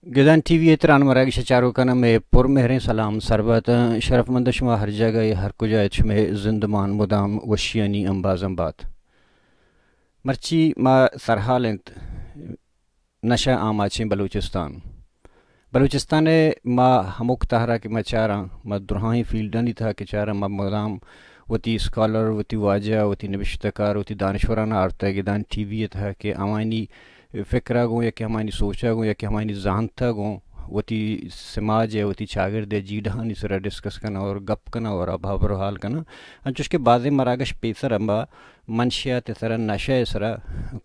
گدان T V ءِ تران مراگش ءِ چاروکاں مئے پر مہریں سلام سر بات۔ شرفمند شما ہر جاگہ ءَ ہر کجا ات، شمئے زندمان مدام وشیانی امبازاں بات۔ مرچی ما سرحال انت نشہ آماچیں بلوچستان۔ بلوچستان ءَ ما ہمک تہرا کہ ما چاراں، ما درہائیں فیلڈانی تہا کہ چاراں، ما مدام وتی اسکالر، وتی واجہ، وتی نبشتہ کار، وتی دانشورانا آرتہ گدان ٹی وی ءِ تہا کہ آوانی فکرا گوں یا کہ ہمانی سوچا گوں یا کہ ہمانی زانتا گوں وتی سماج ءَ، وتی چاگرد ءِ جیڑہانی سرا ڈسکس کناں اور گپ کناں اور ہبر و حال کناں۔ انچوش کہ بازیں مراگش پیسر ہم منشیات ءِ سرا، نشہ ءِ سرا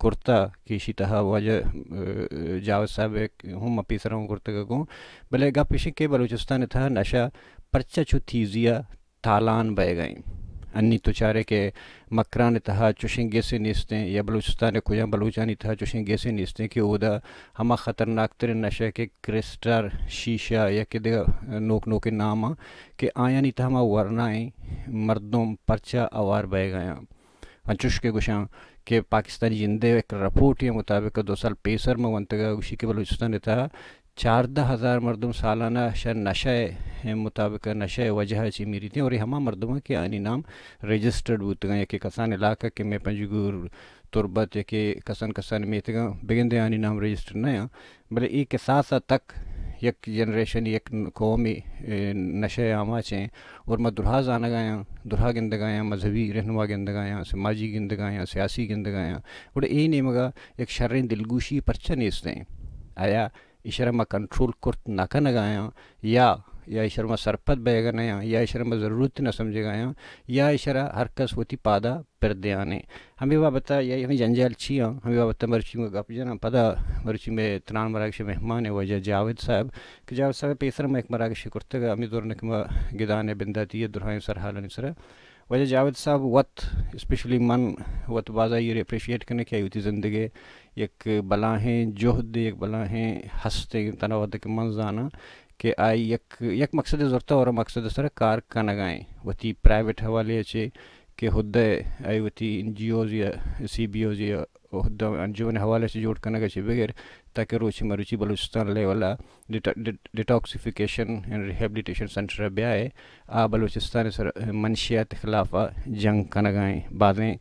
کرتہ کہ ایشی تہا واجہ، ءَ، جاوید صاحب ءَ ہم پیسر ہم کرتگ گوں، بلے گپ ایش کہ بلوچستان ءِ تہا نشہ پرچا چو تیزی ءَ تالان بئیگ ءَ انت۔ انی تو چارے کہ مکران ءِ تہا چوشیں گسے نیستیں یا بلوچستان ءِ کجام بلوچانی تہا چوشیں گسے نیستیں کہ اودا ہما خطرناک تریں نشہ کہ کرسٹل، شیشہ یا کہ دگہ نوک نوکیں نام آں کہ آیانی تہا ہما ورنائیں مردم پرچا اوار بئیگ ءَ آں۔ انچوش کہ گوشاں کہ پاکستانی جندے یک رپورٹے مطابق دو سال پیسر ما ونتگ ءَ گوشی کہ بلوچستان ءِ تہا چاردہ ہزار مردم سالانہ شہ نشہ ءِ مطابق، نشہ ءِ وجہ ءَ چہ میریتیں، اور اے ہما مردم آں کہ آنی نام رجسٹرڈ بوتگاں، یا کہ کسان علاقہ کہ مئے پنجگور، تربت، یا کہ کسان کسان میتگاں بگندے آنی نام رجسٹرڈ نہ آں، بلے اے کساس ءَ تک یک جنریشن، یک قومے، اے، نشہ ءِ آماچیں، اور ما درہا زانگ ءَ آں، درہا گندگ ءَ آں، مذہبی رہنما گندگ ءَ آں، سماجی گندگ ءَ آں، سیاسی گندگ ءَ آں، گڑا اے نیمگ ءَ یک شریں دلگوشی پرچہ نیستیں؟ آیا ایشرا ما کنٹرول کرت نہ کنگ ءَ آں، یا، یا ایشرا ما سرپد بئیگ ءَ نہ آں، یا ایشرا ما ضرورت نہ سمجھگ ءَ آں، یا ایشرا ہر کس وتی پادا پر دیانے؟ ہمے بابت ءَ یا ہمے جنجال چی آں، ہمے بابت ءَ مرچی ما گپ جناں۔ پدا مرچی مئے تران مراگش ءِ مہمان ءِ واجہ جاوید صاحب، کہ جاوید صاحب ءَ پیسر ما یک مراگشے کرتگ ءَ ہمے دوران کہ ما گدان ءِ بنداتی ءِ درہائیں سرحالانی سرا۔ واجہ جاوید صاحب وت، اسپیشلی من وت باز آئی ءَ اپریشیٹ کناں کہ آئی وتی زندگ ءِ یک بلاہیں جہد، یک بلاہیں ہستے، تنا وہدے کہ من زاناں کہ آئی یک، یک مقصد زرتہ اور مقصد سر کار کنگائیں، وتی پرائیویٹ حوالے چے کہ ہدے آئی وتی این جی اوز یا سی بی اوز یا ہدے انجمن حوالے سے جوڑ کنگ چے بغیر، تاکہ روچی مروچی بلوچستان لیول ءَ data-, D-, detoxification and rehabilitation centre بیائے، آ بلوچستان سر منشیات خلاف جنگ کنگائیں۔ بازیں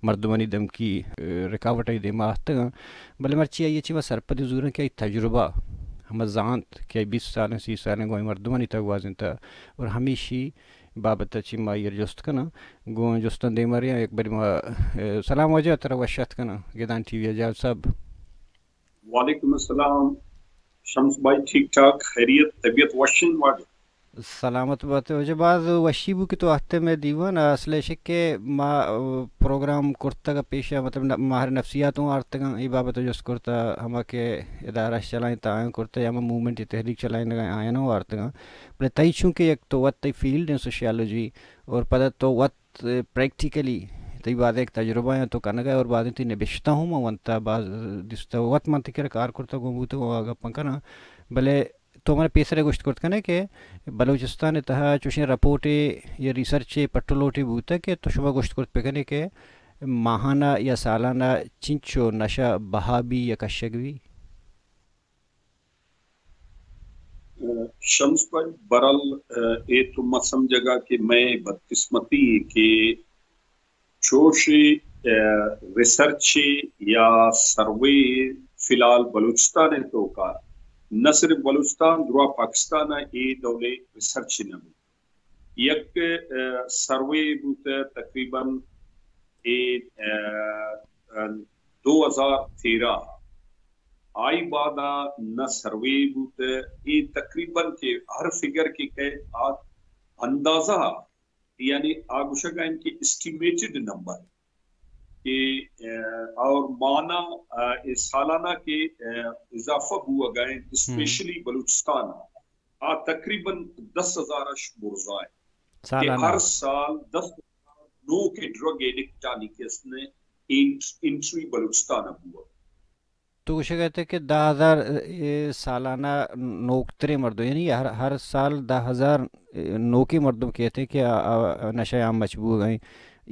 مردمانی دمکی، ءَ، رکاوٹ آئی دیما آتگاں، بلے مرچی آئی چی ما سرپدی زوراں کہ آئی تجربہ ہما زانت کہ آئی بیست سالیں، سی سالیں گوں آئی مردمانی تہ گوازینتہ، اور ہمیشی بابت چی ما آئی جست کناں۔ گوں جستاں دیما ریاں، یک بری ما، ءَ، سلام واجہ، ترا وش ات کناں گدان ٹی وی ءَ۔ جاوید صاحب۔ وعلیکم السلام شمس بھائی، ٹھیک ٹھاک، خیریت، طبیعت وشیں واجہ؟ سلامت بات واجہ، باز وشی بو کہ تو آتے مئے دیوان ءَ۔ اصل ایش کہ ما، ءَ، پروگرام کرتگ ءَ پیش ءَ، مطلب، ن-، ماہر نفسیات ہوں آرتگاں، اے بابت ءَ جست کرتا، ہما کہ ادارہ چلائیں تا آیاں کرتا، یا ہما موومنٹ تحریک چلائینگ ءَ آیاں ہوں آرتگاں۔ بلے تئی چونکہ یک تو وت تئی فیلڈ ہیں سوشیالوجی، اور پدا تو وت پریکٹیکلی تئی بازیں یک تجربہ آں تو کنگ ءَ، اور بازیں تئی نبشتہ ہوں من ونتا، باز دیستہ، وت من تئی کرا کار کرتا گوں بوتگ، گوں آ گپاں کناں۔ بلے تو من پیسر گوشت کرت کنے کہ بلوچستان تہا چوشیں رپورٹے یا ریسرچے پٹلوٹے بوتگ کہ تو شما گوشت کرت بکنے کہ ماہانہ یا سالانہ چنچو نشہ بہا بی یا کشگ بی؟ شمس بھائی، برحال، اے تو ما سمجھگا کہ مئے بدقسمتی اے کہ چوشی، ریسرچ یا سروے فی الحال بلوچستان توکا، نہ صرف بلوچستان، درا پاکستان اے ڈولے ریسرچ نہ بی۔ یک، ءَ، سروے بوت تقریباً اے، ءَ، ءَ، دو ہزار تیرہ، آئی بعد ءَ نہ سروے بوت، اے تقریباً کہ ہر فگر کہ کئے آ اندازہ، یعنی آ گوشگ ءَ انت کہ اسٹیمیٹڈ نمبر کہ، ءَ، اور مانا، ءَ، اے سالانہ کہ، ءَ، اضافہ بوگ ءَ انت، اسپیشلی بلوچستان ءَ۔ آ تقریباً دس ہزار اش برزا ہے کہ سالانہ۔ ہر سال دس ہزار نوکیں ڈرگ ایڈکٹ آنی کس نے انٹ-، انٹری بلوچستان ءَ بوا۔ تو گوشگ ءَ کہ دہ ہزار، اے، سالانہ نوکتریں مردم، یعنی ہر، ہر سال دہ ہزار، اے، نوکیں مردم کہتے کہ آ، آ، نشہ عام مچ بوگ ءَ ہیں۔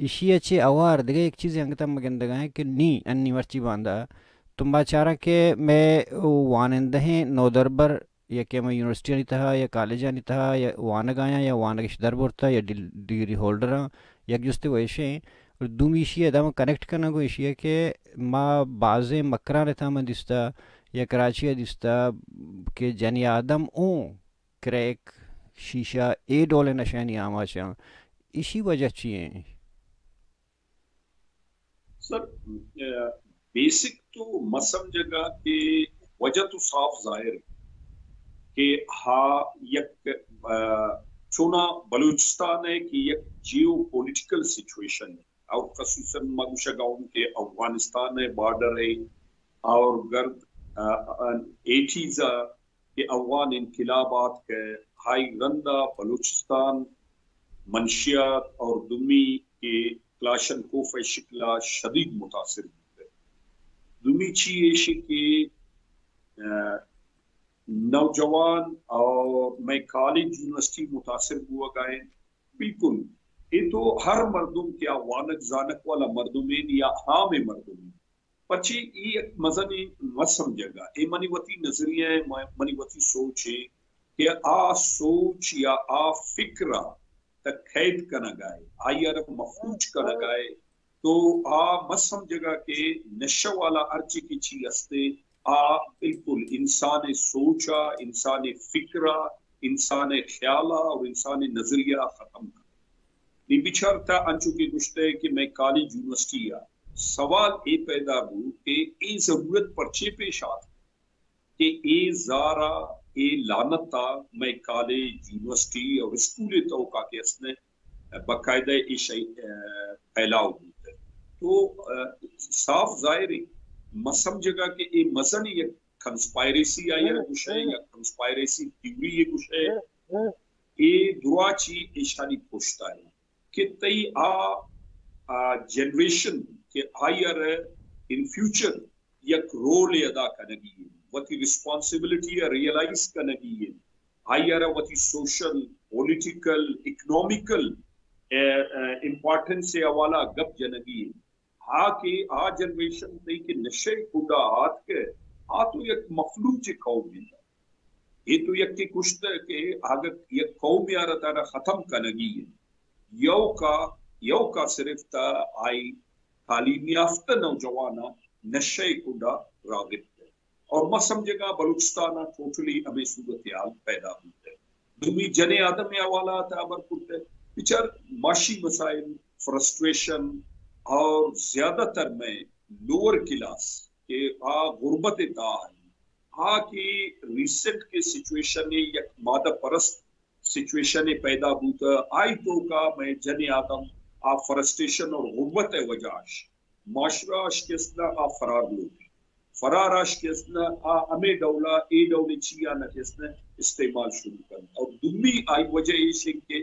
ایشی ءَ چہ اوار دگہ یک چیزے انگت ہم گندگ ءَ ہیں کہ نی، انی مرچی باندا تو ما چاراں کہ مئے وانندہیں نودربر یا کہ ہمے یونیورسٹیانی تہا یا کالجانی تہا یا وانگ آیاں یا وانگش در برتا یا ڈل-، ڈگری ہولڈراں، یک جستے و ایشیں۔ اور دومی ایشی ء دم کنیکٹ کنگ و ایشی ء کہ ما بازیں مکران تہا من دیستا یا کراچی ء دیستا کہ جنی آدم اوں کریک، شیشہ، اے ڈولیں نشہانی آماچاں۔ ایشی وجہ چی ایں؟ سر، بیسک تو ما سمجھگا کہ وجہ تو صاف ظاہر ہے کہ ہا یک، آ، چونا بلوچستان ہے کہ یک جیو پولیٹیکل سچویشن ہے اور خصوصاً ما گوشگا ہوں کہ افغانستان ہے، بارڈر ہے اور گرد، آ، آ، ایٹیز کہ افغان انقلاب آتک، ہائی رندا بلوچستان منشیات اور دومی کہ کلاشنکوف ء شکلا شدید متاثر بوتگ۔ دومی چی ایشی کہ، آ، نوجوان اور مئے کالج یونیورسٹی متاثر بوگا انت۔ بالکل، اے تو ہر مردم کہ آ وانگ زانگ والا مردم انت یا عام مردم انت، پرچے اے یک مزنیں مہ سمجھگ ء، اے منی وتی نظریہ ء، م-، منی وتی سوچ ء کہ آ سوچ یا آ فکر ء تہ قید کنگ ء، آئی ء را مفلوج کنگ ء، تو آ مہ سمجھگ ء کہ نشہ والا ہرچی کہ چی ہستے، آ بالکل انسان ء سوچ ء، انسان ء فکر ء، انسان ء خیال ء اور انسان ء نظریہ ء ختم کنگ۔ نی بچار تہ انچو کہ گوشتہ کہ مئے کالج یونیورسٹی ء سوال اے پیدا بو کہ اے ضرورت پرچے پیش آت کہ اے زار ء اے لعنت ء مئے کالج یونیورسٹی اور اسکول ء توکا کہ است نہ باقاعدہ اے شے، ء، پھیلاؤ بوت۔ تو، ء، صاف ظاہر ہے، ما سمجھگا کہ اے مزن یک کنسپائریسی آئی ء گوشے یا کنسپائریسی تھیوری ء گوشے، اے درا چی ایشانی پشت ء کہ تئی آ، آ جنریشن کہ آئی ء را ان فیوچر یک رول ء ادا کنگی انت، وتی ریسپانسبلٹی ء ریئلائز کنگی انت، آئی ء را وتی سوشل، پولیٹیکل، اکنامیکل، ء، ء، امپورٹنس ء حوالہ ء گپ جنگی انت۔ آ کہ آ جنریشن تئی کہ نشہ ء کنڈا آتکہ، آ تو یک مفلوج قوم انت۔ اے تو یکے کشتہ کہ اگہ یک قوم یارا تارا ختم کنگی انت، یوکا، یوکا صرف تا آئی تعلیم یافتہ نوجواناں نشہ ء کنڈا راغب انت۔ اور ما سمجھگا بلوچستان ء ٹوٹلی ہمے صورتحال پیدا بوتہ۔ دومی جنیں آدم ء حوالہ ء تہ ہبر کرتہ، بچار معاشی مسائل، فرسٹریشن اور زیادہ تر میں لوور کلاس کہ آ غربت ء تہا انت، آ کہ ریسنٹ کے سچویشن ء یک مادہ پرست سچویشن ء پیدا بوتہ، آئی توکا میں جنیں آدم آ فرسٹریشن اور غربت ء وجہ اش معاشرہ اش کہ است نہ آ فرار لوٹی۔ فرار اش کہ است نہ آ ہمے ڈولا اے ڈولیں چیانا کہ است نہ استعمال شروع کنت۔ اور دومی آئی وجہ ایش انت کہ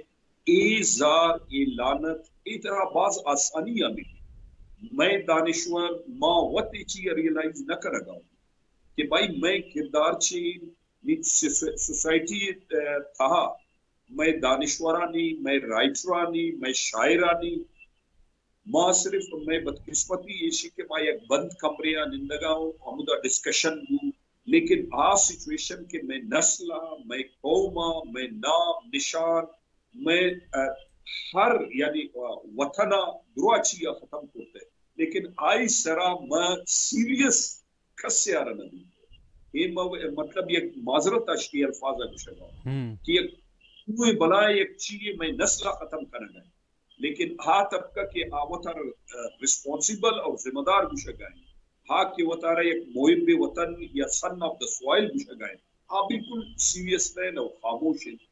اے زار، اے لعنت، اے طرح باز آسانی ہمیں۔ میں دانشور ما وت اے چیز ریئلائز نہ کرگا ہوں کہ بھائی میں کردار چی نی سوسائٹی، ء، تہا میں دانشورانی، میں رائٹرانی، میں شاعرانی ما صرف، مئے بدقسمتی ایشی کہ ما یک بند کمرے ء نندگا اوں، ہمودا ڈسکشن بو، لیکن آ سچویشن کہ مئے نسل ء، مئے قوم ء، مئے نام نشان، مئے، ء، ہر، یعنی، ء، وطن ء درا چی ء ختم کرتہ، لیکن آئی سرا ما سیریس کسے آرا نہ بیت۔ اے مو-، مطلب یک معذرت اش اے الفاظ ء گوشگ ء کہ یک کوہ بلائیں یک چیئے مئے نسل ء ختم کنگ ء۔ لیکن آ طبقہ کہ آ وتارا، ء، ریسپانسبل اور ذمہ دار گوشگ ء انت، آ کہ وتارا یک محب وطن یا سن آف دا سوائل گوشگ ء انت، آ بالکل سیریس نہ انت اور خاموش انت۔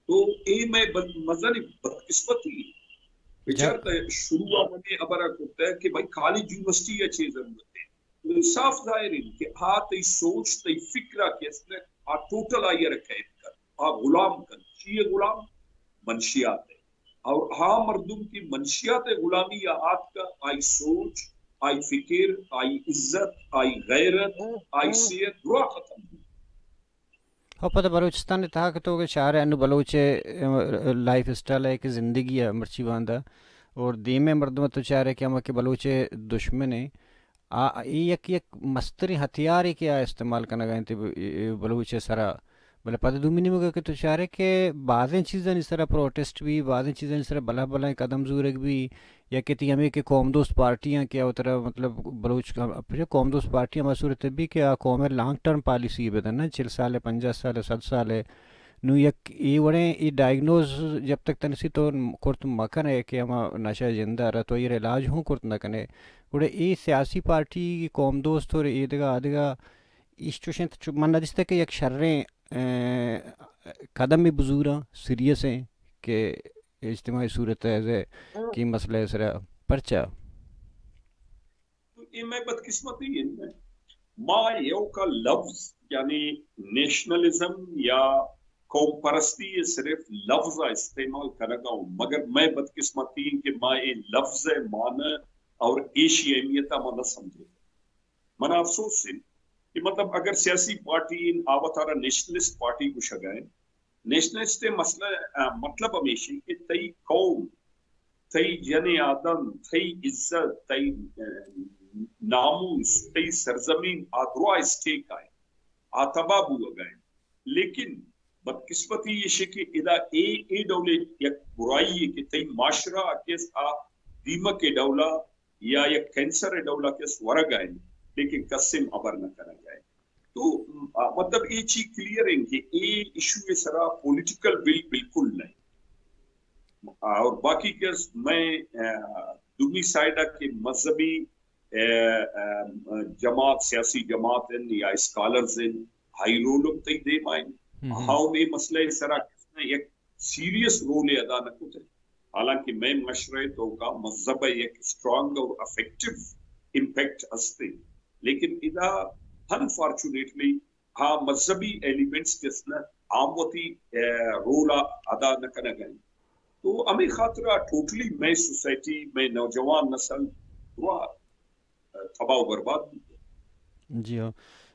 تو اے مئے بد-، مزن بدقسمتی انت۔ بچار تہ شروع ء منی ہبر ء کرتہ کہ بھائی کالج یونیورسٹی ء چے ضرورت ہے؟ تو صاف ظاہر انت کہ آ تئی سوچ، تئی فکر ء کہ است نہ، آ ٹوٹل آئی ء را قید کن، آ غلام کن۔ چی ء غلام؟ منشیات ء۔ اور آ مردم کہ منشیات ء غلامی ء آتکہ، آئی سوچ، آئی فکر، آئی عزت، آئی غیرت، آئی صحت درا ختم بوت۔ او پدا بلوچستان ء تہا کہ تو کہ چارے انو بلوچ ء، ام، لائف اسٹائل ء کہ زندگی ء مرچی باندا اور دیمے مردم تو چارے کہ ہما کہ بلوچ ء دشمن ء آ، اے یک، یک مستریں ہتھیارے کہ آ استعمال کنگ ءَ انت ب-، اے، اے بلوچ ءِ سرا۔ بلے پد دومی نیمگ ءَ کہ تو چارے کہ بازیں چیزانی سرا پروٹیسٹ بی، بازیں چیزانی سرا بلاہ بلاہیں قدم زورگ بی، یا کہ تئی ہمے کہ قوم دوست پارٹیاں کہ وترا مطلب بلوچ قوم، قوم دوست پارٹی ہما صورت بی کہ آ قوم ءِ لانگ ٹرم پالیسی بدن نا، چل سال ءَ، پنجاہ سال ءَ، سد سال ءَ۔ نوں یک اے وڑیں اے ڈائگنوز جب تک تنسی تو کرت مہ کن ئے کہ ہما نشہ جند ءَ را تو ایر علاج ہوں کرت نہ کن ئے، گڑا اے سیاسی پارٹی قوم دوست اور اے دگہ آ دگہ ایش چوش انت، چو من نہ دیستہ کہ یک شریں، اے، قدمے بزوراں، سیریس ایں کہ اجتماعی صورت ءَ کہ مسئلہ ءِ سرا پرچا۔ تو اے مئے بدقسمتی انت۔ ما ایوکا لفظ، یعنی نیشنلزم یا قوم پرستی، اے صرف لفظ ءَ استعمال کنگ ءَ اوں، مگر مئے بدقسمتی انت کہ ما اے لفظ ءِ معنی اور ایشی اہمیت ءَ ما نہ سمجھیں۔ من افسوس انت کہ مطلب اگر سیاسی پارٹی انت، آ وتارا نیشنلسٹ پارٹی گوشگ ءَ انت، نیشنلسٹ ءِ مسئلہ، آ، مطلب ہمیش انت کہ تئی قوم، تئی جن ءِ آدم، تئی عزت، تئی، آ، ناموس، تئی سرزمین آ درا اسٹیک ءَ انت، آ تباہ بوگ ءَ انت۔ لیکن بدقسمتی ایش کہ ادا اے، اے ڈول یک برائی ہے کہ تئی معاشرہ ءَ کہ آ دیمک ءِ ڈول ءَ یا یک کینسر ءِ ڈول ءَ کہ ورگ ءَ انت، لیکن کس ءِ ہبر نہ کنگ ءَ انت۔ تو، آ، مطلب اے چی کلیئر انت کہ اے ایشو ءِ سرا پولیٹیکل ول بالکل نہ انت۔ اور باقی کہ مئے، آ، دومی سائیڈ ءَ کہ مذہبی، آ، آ، جماعت، سیاسی جماعت انت یا اسکالرز انت، ہائی رول ہم تئی دیم ءَ انت۔ ہم۔ ہاؤ اے مسئلہ ءِ سرا کس نے یک سیریس رول ءَ ادا نہ کت۔ حالانکہ مئے معاشرہ ءِ توکا مذہب ءِ یک اسٹرانگ اور افیکٹو امپیکٹ ہست انت، لیکن ادا انفارچونیٹلی ہا مذہبی ایلیمنٹس کس نہ آ وتی، اے، رول ءَ ادا نہ کنگ ءَ انت۔ تو ہمے خاطر ءَ ٹوٹلی مئے سوسائٹی، مئے نوجوان نسل وا تباہ و برباد بیت۔ جی ہاں۔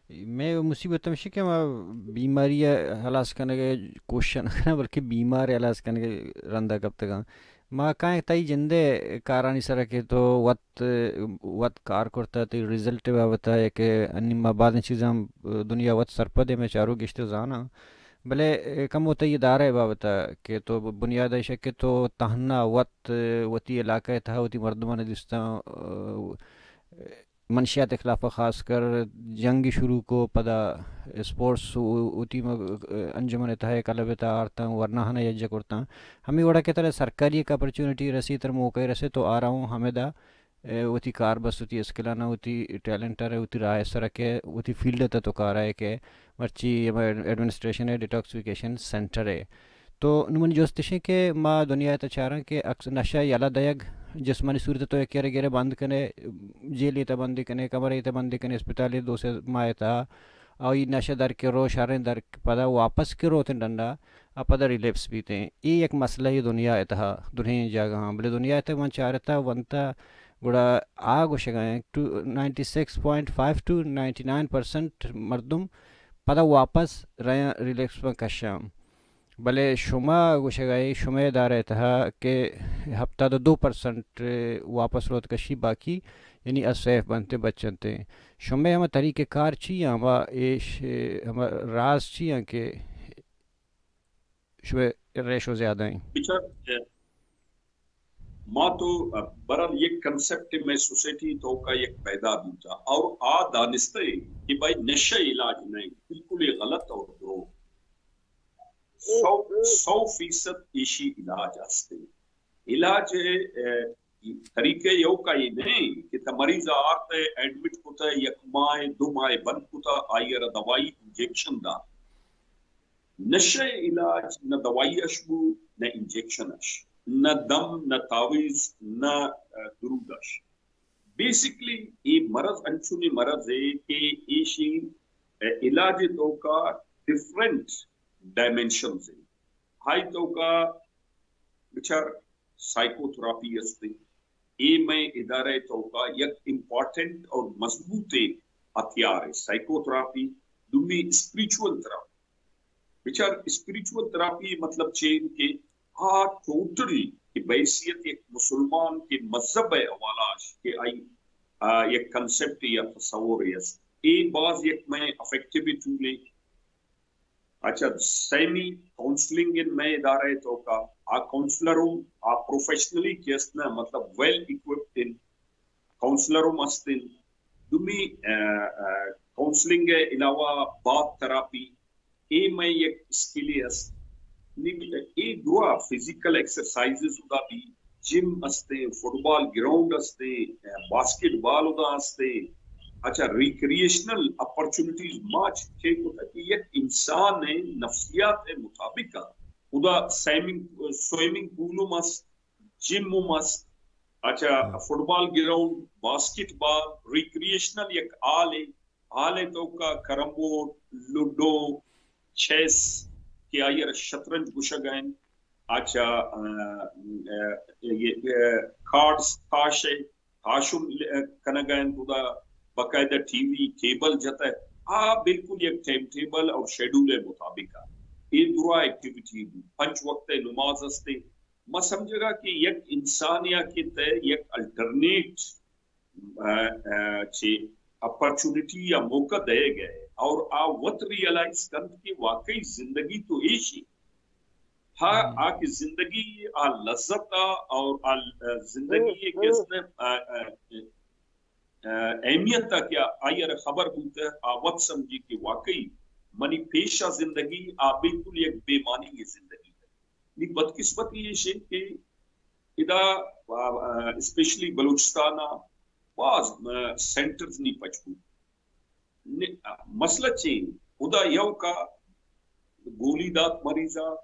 مئے مصیبت ہمیش کہ ما بیماری ءَ ہلاس کنگ ءِ کوشش نہ کناں، بلکہ بیمار ءَ ہلاس کنگ ءِ رند ءَ کپتگاں۔ ما کائیں تئی جند ءِ کارانی سرا کہ تو وت، وت کار کرتا، تئی رزلٹ ءِ بابت ءَ یا کہ انی ما بازیں چیزاں دنیا وت سرپد ہے، مئے چاروک گیشتر زاناں۔ بلے کمو تئی ادارہ ءِ بابت ءَ کہ تو بنیاد ایش کہ تو تہنا وت وتی علاقہ ءِ تہا وتی مردماں دیستاں، منشیات ءِ خلاف ءَ خاص کر جنگ شروع کو، پدا اسپورٹس و-، وتی م-، انجمن ءِ تہا کلب ءِ تہا آرتاں، ورناہاں یجہ کرتاں۔ ہمے وڑا کہ ترا سرکاری یک اپرچونٹی رسی، ترا موقع رسے تو آرا اوں ہمدا، اے، وتی کار بست، وتی اسکلاناں، وتی ٹیلنٹ ءَ، وتی راہ ءِ سرا کہ وتی فیلڈ ءِ تہا تو کار ءَ کہ مرچی ہمے ایڈمنسٹریشن ءِ ڈیٹاکسیفیکیشن سینٹر ءِ۔ تو نوں منی جست اش انت کہ ما دنیا ءِ تہا چاراں کہ اکس نشہ یلہ دئیگ، جسمانی صورت ءَ تو یکے ءَ را گرے بند کنے، جیل ءِ تہا بندی کنے، کمرہ ءِ تہا بندی کنے، اسپتال ءِ دو سے ماہ ءِ تہا، آئی نشہ در کہ رو، شریں در کہ پدا واپس کہ روت ڈنڈا، آ پدا ریلیپس بیت۔ اے یک مسئلہ ہے دنیا ءِ تہا، درہیں جاگہاں۔ بلے دنیا ءِ تہا من چارتا ونتا گڑا آ گوشگا ایں، two, ninety six point five two ninety nine percent مردم پدا واپس رئیں ریلیپس ءَ کشاں۔ بلے شما گوشگ ءَ ئے، شمئے ادارہ ءِ تہا کہ ہپتاد ءُ دو پرسنٹ واپس روت کشی، باقی یعنی از سیف بنت، بچنت۔ شمئے ہما طریقہ کار چی ایں؟ ہما ایش، ہما راز چی ایں کہ شمئے ریشو زیادہ ایں؟ بچار، ما تو، بہرحال یک کنسپٹ مئے سوسائٹی توکا یک پیدا بوتا اور آ دانستہ ایں کہ بھائی نشہ علاج نہ ایں، بالکل اے غلط اور دروغ۔ سو، سو فیصد ایشی علاج ہستے۔ علاج، اے، طریقہ ایوکا اے نہ ایں کہ تا مریض آرت، ایڈمٹ کتا، یک ماہ، دو ماہ بند کتا، آئی را دوائی انجیکشن دا۔ نشہ علاج نہ دوائی اش بو، نہ انجیکشن اش، نہ دم، نہ تعویذ، نہ، آ، درود اش۔ بیسکلی اے مرض انچونیں مرض ہے کہ ایشی، آ، علاج توکا ڈفرنٹ ڈائمنشنز ہیں۔ ہائی توکا بچار سائیکو تھراپی استے۔ اے مئے ادارہ توکا یک امپورٹنٹ اور مضبوط ہتھیار ہے۔ سائیکو تھراپی، دومی اسپریچول تھراپی۔ بچار اسپریچول تھراپی مطلب چے کہ آ ٹوٹل کہ بحیثیت یک مسلمان کہ مذہب ءِ حوالہ اش کہ آئی آ، یک کنسپٹ یا تصور است۔ اے باز یک مئے افیکٹیو ٹولے۔ اچھا، سیمی کاؤنسلنگ ان مئے ادارہ توکا، آ کاؤنسلر ہم، آ پروفیشنلی کہ است نا، مطلب ویل اکوپڈ ان، کاؤنسلر ہم است ان۔ دومی، آ، آ، کاؤنسلنگ علاوہ باتھ تھراپی، اے مئے یک اسکلے است۔ نی، اے درا فزیکل ایکسرسائزز ادا بی، جم استیں، فٹبال گراؤنڈ استیں، باسکٹ بال ادا استیں۔ اچھا، ریکریشنل اپرچونٹیز ما چے کتا کہ یک انسان ءِ نفسیات ءِ مطابق ادا سوئمنگ، سوئمنگ پول ہم است، جم ہم است۔ اچھا، ہم۔ فٹبال گراؤنڈ، باسکٹ بال، ریکریشنل یک ہال ہے، ہال ءِ توکا کیرم بورڈ، لوڈو، چیس کہ آئی ءَ را شطرنج گوشگ ءَ انت۔ اچھا، آ، آ، یہ، آ، کارڈز، تاش ءِ، تاش ہم ل-، آ، کنگ ءَ انت۔ ادا باقاعدہ ٹی وی، کیبل جتہ۔ آ بالکل یک ٹائم ٹیبل اور شیڈول ءِ مطابق ءَ۔ اے درا ایکٹیویٹی بی۔ پنچ وقت ءِ نماز ہستے۔ ما سمجھگا کہ یک انسان یا کہ تہ یک الٹرنیٹ آ، آ، چی اپرچونٹی یا موقع دئیگ ءَ اور آ وت ریئلائز کنت کہ واقعی زندگی تو ایشی۔ ہا، ہم۔ آ کہ زندگی آ لذت آ اور آ، آ، زندگی ءِ کہ اس نے، آ، آ، آ، اہمیت آ کیا آئی ءَ را خبر بوت، آ وت سمجھی کہ واقعی منی پیش آ زندگی آ بالکل یک بے معنی ءِ زندگی۔ نی بدقسمتی ایش انت کہ ادا، آ، آ، اسپیشلی بلوچستان ءَ باز، آ، سینٹرز نی پچ بوت۔ نی، آ، مسئلہ چی انت؟ ادا یوکا گولی دات مریض ءَ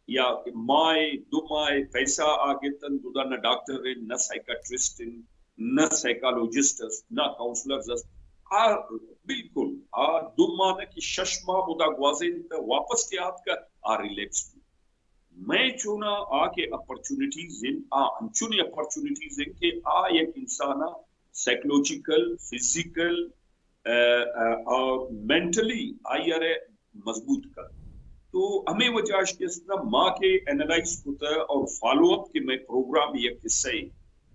یا ماہ دو ماہ پیسہ آ گتن، ادا نہ ڈاکٹر انت، نہ سائیکاٹرسٹ انت، نہ سائیکالوجسٹ است، نہ کاؤنسلرز است۔ آ بالکل آ دو ماہ نہ کہ شش ماہ ادا گوازینت، واپس کہ آتکہ آ ریلیپس بوت۔ مئے چونا آ کہ اپرچونٹیز انت، آ انچونی اپرچونٹیز انت کہ آ یک انسان ءَ سائیکولوجیکل، فزیکل، آ، آ، اور مینٹلی آئی ءَ را مضبوط کن۔ تو ہمے وجہ اش کہ است نا ما کہ اینالائز کتہ اور فالو اپ کہ مئے پروگرام یک حصہ ہے،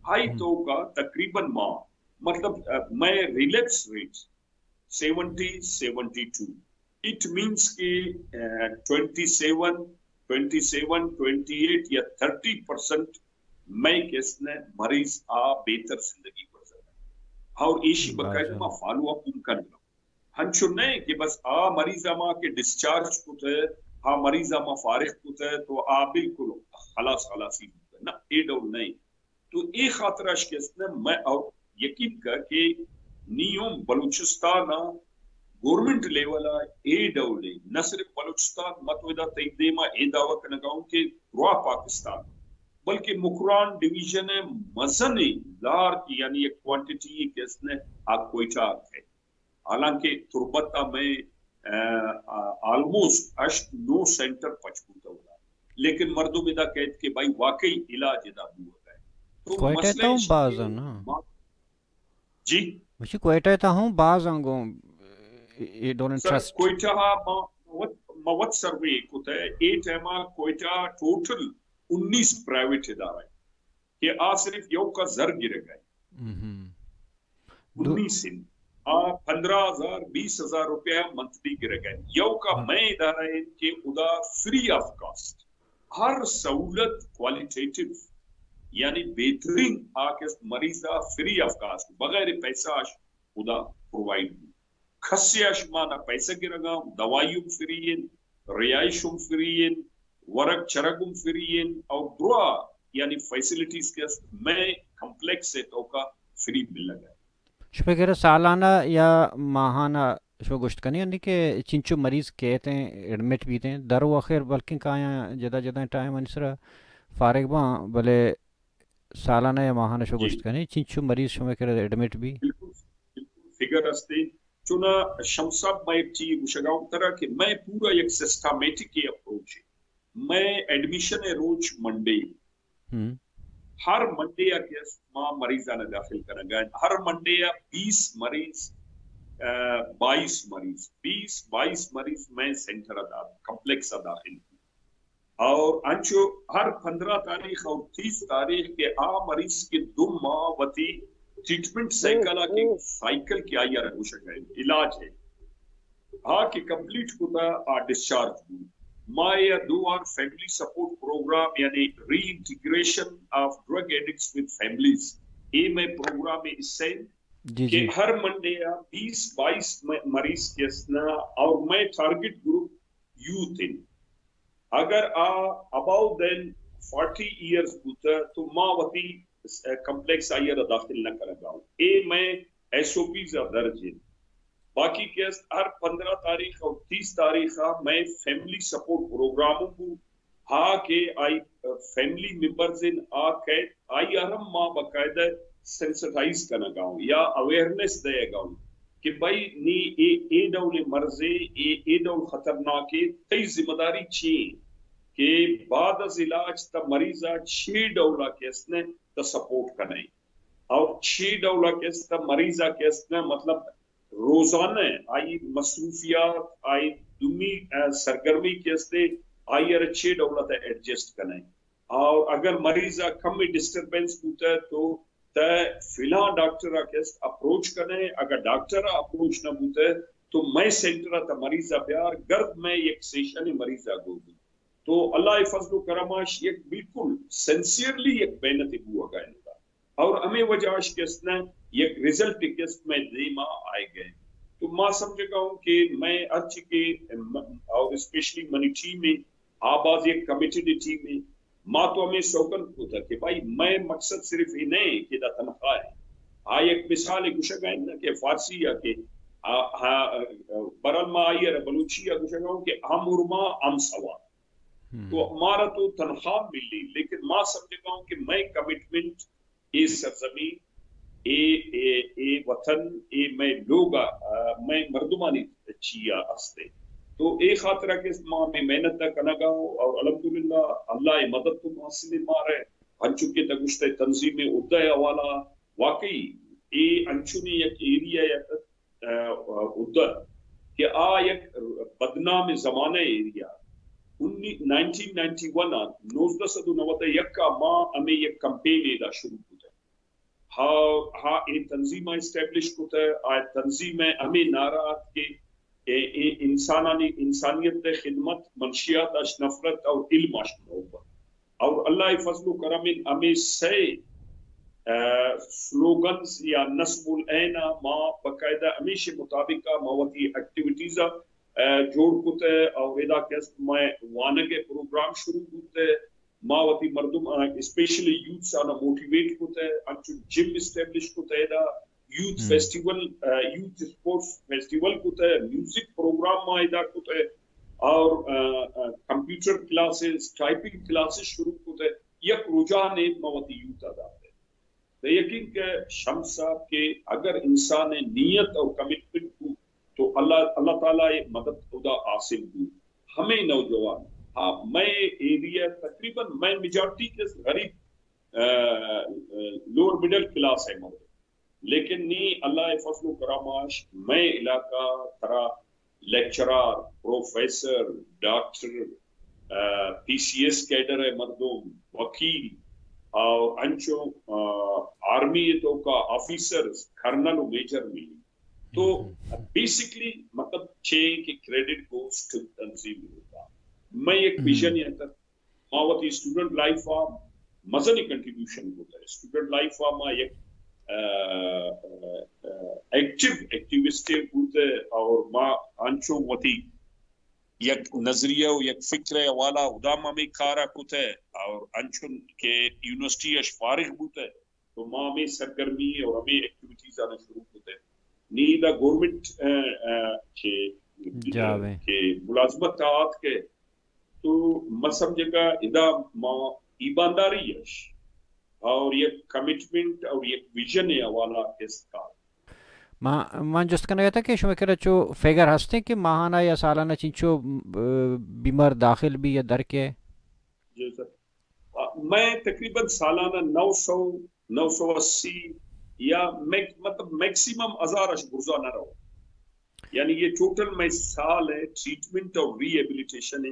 آئی ہم۔ توکا تقریباً ما، مطلب، آ، مئے relapse rate seventy, seventy two. It means کہ، آ، twenty seven, twenty seven, twenty eight یا تھرٹی پرسنٹ مئے کیس نے مریض آ بہتر زندگی گزرنا۔ اور ایشی باقاعدہ ما فالو اپ ہم کرنا۔ ہنچو نہ کہ بس آ مریض ما کہ ڈسچارج کتہ، آ مریض ما فارغ کتہ تو آ بالکل خلاص خلاصی بوتہ۔ نہ، اے ڈول نہیں۔ تو اے خاطر اش کہ است نہ مئے او یقین کا کہ نی ہم بلوچستان ءَ گورنمنٹ لیول ءَ اے ڈول ءَ، نہ صرف بلوچستان، ما تو ادا تئی دیما اے دعویٰ کنگا ہوں کہ درا پاکستان، بلکہ مکران ڈویژن ءِ مزن لارج یعنی یک کوانٹٹی کہ است نہ آ کوئٹہ ءَ ہے۔ حالانکہ تربت ءَ مئے، آ، آ، آلموسٹ ہشت نو سینٹر پچ بوتگ، لیکن مردم ادا کہت کہ بھائی واقعی علاج ادا بوگ ءَ۔ تو کوئٹہ مسئلہ تو ہم ایش باز کہ ہے نا؟ ما-، جی؟ مشی کوئٹہ تو ہم باز ہیں گوں، اے ڈونلڈ سر، ٹرسٹ۔ کوئٹہ ما وت، ما وت سروے کتہ، اے ٹائم کوئٹہ ٹوٹل انیس پرائیویٹ ادارہ ہیں۔ کہ آ صرف یوکا زر گرگ ءَ۔ ہم۔ دو- انیس انت۔ آ پندرہ ہزار، بیس ہزار روپیہ منتھلی گرگ ءَ۔ یوکا ہاں۔ مئے ادارہ انت کہ ادا فری آف کاسٹ ہر سہولت، کوالیٹیٹیو یعنی بہترین آ کہ است مریض ءَ فری آف کاسٹ، بغیر پیسہ اش ادا پرووائیڈ بی۔ کسے اش ما نہ پیسہ گرگا، دوائی ہم فری انت، رہائش ہم فری انت، ورگ چرگ ہم فری انت، اور درا یعنی فیسلٹیز کہ است مئے کمپلیکس ءِ توکا فری ملگ ءَ۔ شما کرا سالانہ یا ماہانہ شما گوشت کنی یعنی کہ چنچو مریض کیت ہیں، ایڈمٹ بیت ہیں، در و آخر بلکن کایاں جدا جدا ٹائم آنی سرا فارغ باں، بلے سالانہ یا ماہانہ شما جی۔ گوشت کنی چنچو مریض شما کرا ایڈمٹ بی؟ بالکل، بالکل فگر ہستے۔ چونا شمس صاحب، مئے ٹی گوشگاؤں ترا کہ مئے پورا یک سسٹمیٹک اپروچ ہے۔ مئے ایڈمیشن ءِ روچ منڈے۔ ہم۔ ہر منڈے ءَ کہ است ما مریضاں داخل کنگا۔ ہر منڈے ءَ بیس مریض، آ، بائیس مریض، بیس بائیس مریض مئے سینٹر ءَ دا-، کمپلیکس ءَ داخل بی۔ اور انچو ہر پندرہ تاریخ اور تیس تاریخ کہ آ مریض کہ دو ماہ وتی ٹریٹمنٹ سائیکل ءَ کہ سائیکل کہ آئی ءَ را گوشگ ءَ علاج ہے، آ کہ کمپلیٹ کتا، آ ڈسچارج بو۔ ما یا دو آر فیملی سپورٹ پروگرام، یعنی reintegration of drug addicts with families, اے مئے پروگرام ءِ حصہ اِنت جی کہ جی۔ ہر منڈے ءَ بیس بائیس م-، مریض کہ است نا، اور مئے ٹارگٹ گروپ یوتھ اِنت۔ اگر آ اباؤ دین فورٹی ایئرز بوتہ تو ما وتی کمپلیکس آئی ءَ را داخل نہ کنگا اوں۔ اے مئے ایس او پیز ءَ درج اِنت۔ باقی کہ است، ہر پندرہ تاریخ اور تیس تاریخ ءَ مئے فیملی سپورٹ پروگرام بو، ہا کہ آئی فیملی ممبرز اِنت، آ کئیت، آئی ءَ ہم ما باقاعدہ سینسٹائز کنگا اوں یا اویئرنیس دئیگا اوں کہ بھئی نی اے، اے ڈول مرضے، اے، اے ڈول خطرناکے، تئی ذمہ داری چی اِنت کہ بعد از علاج تا مریض ءَ چی ڈول ءَ کہ است نے تا سپورٹ کنئے۔ اور چی ڈول ءَ کہ است مریض ءَ کہ است نے، مطلب روزانہ آئی مصروفیات، آئی دومی، آ، سرگرمی کہ است، آئی ءَ را چی ڈول ءَ تا ایڈجسٹ کنئے۔ اور اگر مریض ءَ کم ڈسٹربنس بوتہ تو تا فلاں ڈاکٹر ءَ کہ است اپروچ کنئے، اگر ڈاکٹر ءَ اپروچ نہ بوتہ تو مئے سینٹر ءَ تا مریض ءَ بیار، گرد مئے یک سیشن مریض ءَ گو بی۔ تو اللہ ءِ فضل و کرم اش یک بالکل سنسیئرلی یک محنت بوگا اِنت۔ اور ہمے وجہ اش کہ است نے یک رزلٹ کہ است مئے دیما آئے گئے۔ تو ما سمجھگا اوں کہ مئے ہرچی کہ م-، اور اسپیشلی منی ٹیم اِنت، آ باز یک کمیٹڈ ٹیم اِنت۔ ما تو ہمے سوگند کتہ کہ بھائی مئے مقصد صرف اے نہ اِنت کہ دا تنخواہ اِنت۔ آ یک مثال گوشگا اِنت نا کہ فارسی یا کہ آ، آ، برحال ما آئی ءَ را بلوچی ءَ گوشگا اوں کہ ہم ارما ہم سوا۔ تو مارا تو تنخواہ ملی، لیکن ما سمجھگا اوں کہ مئے کمٹمنٹ اے سرزمین، اے، اے، اے وطن، اے مئے لوگ ءَ، آ، مئے مردمانی چی ءَ است اِنت۔ تو اے خاطر ءَ کہ ما ہمے محنت ءَ کنگا اوں اور الحمدللہ اللہ ءِ مدد تو حاصل اِنت مارا۔ انچو کہ تا گوشتہ تنظیم اہدہ ءِ حوالہ واقعی اے انچونی یک ایریا ءِ اہدہ کہ آ یک بدنام زمانہ ایریا۔ انی-، نائنٹین نائنٹی ون ءَ، نوزدہ سد و نود ءُ یک ءَ ما ہمے یک کمپین ادا شروع کتہ۔ ہا، ہا اے تنظیم ءَ اسٹیبلش کتہ، آ تنظیم ءِ ہمے نعرہ ات کہ اے، اے انسانانی، انسانیت ءِ خدمت، منشیات اش نفرت اور علم اش محبت۔ اور اللہ ءِ فضل و کرم اِنت ہمے سئے، آ، سلوگنز یا نصب العین ءَ ما باقاعدہ ہمیشی مطابق ءَ ما وتی ایکٹیویٹیز ءَ، آ، جوڑ کتہ اور ادا کہ است مئے وانگ ءِ پروگرام شروع کتہ، ما وتی مردم، آ، اسپیشلی یوتھس آناں موٹیویٹ کتہ، انچو جم اسٹیبلش کتہ ادا، یوتھ فیسٹیول، آ، یوتھ اسپورٹس فیسٹیول کتہ، میوزک پروگرام ما ادا کتہ اور، آ، آ، کمپیوٹر کلاسز، ٹائپنگ کلاسز شروع کتہ، یک رجحانے ما وتی یوتھ ءَ داتہ۔ تو یقین کہ شمس صاحب کہ اگر انسان ءِ نیت اور کمٹمنٹ ہو تو اللہ، اللہ تعالیٰ ءِ مدد ادا حاصل ہو۔ ہمے نوجوان، ہاں، مئے ایریا تقریباً مئے میجارٹی کہ غریب، آ، آ، لوور مڈل کلاس ءِ مردم۔ لیکن نی اللہ ءِ فضل و کرم اش مئے علاقہ ترا لیکچرار، پروفیسر، ڈاکٹر، آ، پی سی ایس کیڈر ءِ مردم، وکیل، اور انچو، آ، آرمی ءِ توکا آفیسرز، کرنل و میجر ملی۔ تو بیسکلی مطلب چے کہ کریڈٹ گوز ٹو تنظیم ہوتا۔ مئے یک ویژن ءِ تہ ما وتی اسٹوڈنٹ لائف ءَ مزنیں کنٹریبیوشن بوتہ۔ اسٹوڈنٹ لائف ءَ ما یک، آ، آ، آ، ایکٹیو ایکٹیوسٹے بوتہ اور ما انچو وتی یک نظریہ و یک فکر ءِ حوالہ ءَ ہدا ما ہمے کار ءَ کتہ اور انچن کہ یونیورسٹی اش فارغ بوتہ تو ما ہمے سرگرمی اور ہمے ایکٹیویٹیز آناں شروع کتہ۔ نی ادا گورنمنٹ، آ، آ، چے، جاب ءَ۔ کہ ملازمت ءَ آتکہ تو ما سمجھگا ادا ما ایمانداری اش اور یک کمٹمنٹ اور یک ویژن ءِ حوالہ ءَ است کار۔ ما، من جست کنگ ءَ اتاں کہ شمئے کرا چو فگر ہستیں کہ ماہانہ یا سالانہ چنچو، م، بیمار داخل بی یا در کئے؟ جی سر۔ آ، مئے تقریباً سالانہ نو سو، نو سو اسی یا میک-، مطلب میکسیمم ہزار اش برزا نہ رو۔ یعنی یہ ٹوٹل مئے سال ءِ ٹریٹمنٹ اور ری ہیبلیٹیشن ءِ